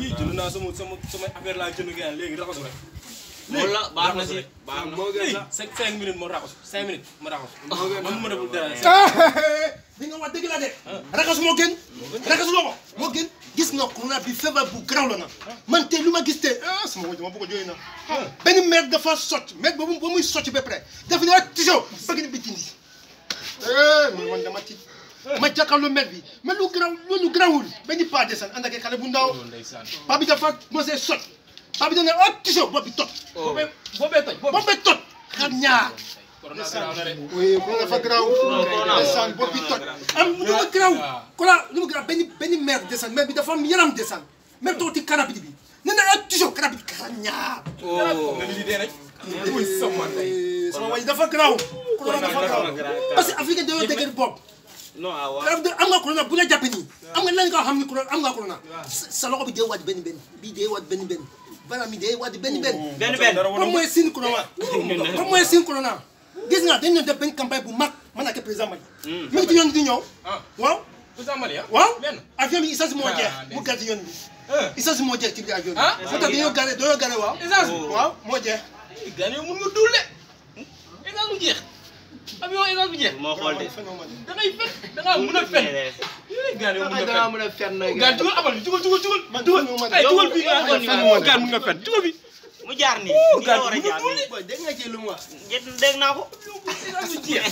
yii jënd naa sama affaire laa jënd gën léegi raxasu rek. wala baax na si baax na. moo gën la 5 minutes moo raxasu 5 minutes ma raxasu. man ma deful dara. li nga wax dëgg la de. raxasu moo gën. raxasu loo ko moo gën. gis nga corona bi feebar bu garaaw la na man tey lu ma gis tey sama wàll ma bëgg a jooy na. benn maire dafa socc maire boobu ba muy socc ba pare def na toujours bëgg na bi dindi. man dama tiit ma jàkkaarloo maire bi mais lu garaaw loolu garaawul benn paa desan ànd ak xale bu ndaw paa bi dafa commencé socc paa bi dana toujours bopp bi toj. boobee toj xar ñaar. corona garaaw na de. oui corona dafa garaaw. desan bopp bi toj. am lu ma garaaw. lu ma garaaw benn maire desan maire bi dafa am yaram desan maire toog ci canapé bi nee na toujours canapé bi xar ñaar. nga ni dee rek. sama waay dafa garaaw. corona dafa garaaw parce que Afrique dañoo dëgër bopp. non waaw am nga corona bu la jàppee nii am nga lan nga xam ni corona am nga corona sa loxo bi dee waat benn bii dee waat benn baram mi dee waat benn comme mooy signe corona comme mooy signe corona gis nga dañu def benn campagne bu mag man ak président Mali mi ngi ci yoon di ñëw waaw président Mali waaw avion bi essence moo jeex mu gàtt ci yoon bi essence moo jeex ci biir avion bi moo tax dañoo gare waaw essence waaw moo jeex gane yow mun nga dul de essence bu jeex avion essence bu jeex moo xool de da ngay fen da ngaa mën a fen gane yow mën a fen gane jugal abal jugal man dugal bi gane mën nga fen jugal bi mu jaar nii gane war a jaar dégg nga ci lu mu wax dégg naa ko essence bu jeex